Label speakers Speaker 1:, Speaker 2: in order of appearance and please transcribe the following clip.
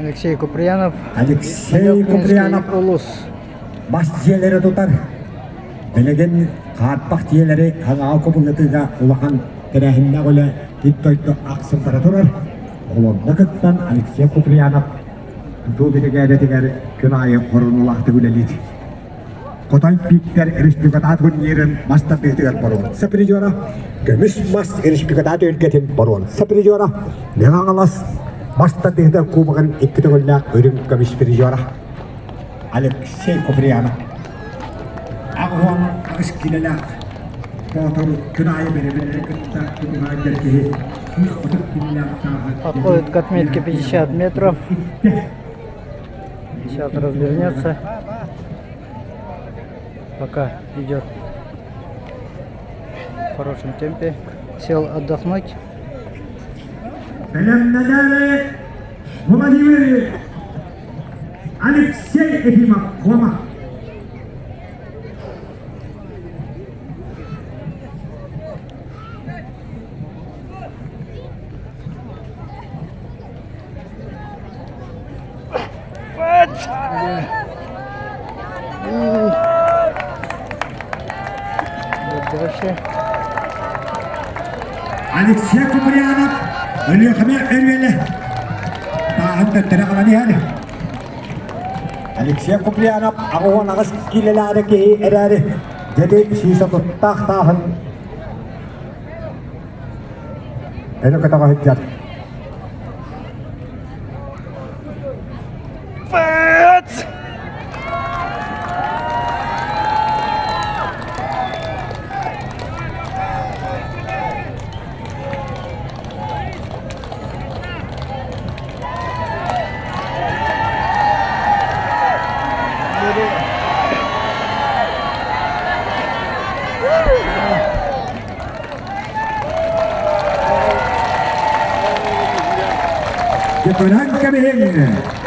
Speaker 1: Алексей Куприянов.
Speaker 2: Алексей Куприянов
Speaker 1: улус.
Speaker 2: Бас дьиэлэри тутар. Билигин хаарбах дьиэлэри хаҥаҕа кубулутууга улахан тэрээһиннээх үлэ ит дойду ахсын бара турар. Олонно кыттан Алексей Куприянов тутуу биригээдэтигэр күн аайы хорунулаахтык үлэлиир. Хотой Питер республикатаат турнирын мас тардыытыгар боруонса призера, көмүс мас республикатаат өлгэтин боруонса призера, Мэҥэ Хаҥалас мас тардыытыгар кубогын икки төгүллээх үрүҥ көмүс призера Алексей Куприянов. 88 киилэлээх Боотур күн аайы бэрэбиннэри кытта тутуһаайдар киһи 130 киилэлээх тааһы
Speaker 1: Подходит к отметке 50 метров. Сейчас развернется. Пока идет в хорошем темпе. Сел отдохнуть.
Speaker 2: Бэлэмнэнээри Владимир Алексей Ефимов Куома.
Speaker 1: Дальше.
Speaker 2: Алексей Куприянов Өлүөхүмэ өрүөлэ тааһын төттөрө ылан иһэр. Алексей Куприянов 88 киилэлээри киһи эрээри дьэти сүүс отуттаах тааһын өрө көтөҕө сылдьар. Дьэ көрөн кэбиһиҥ!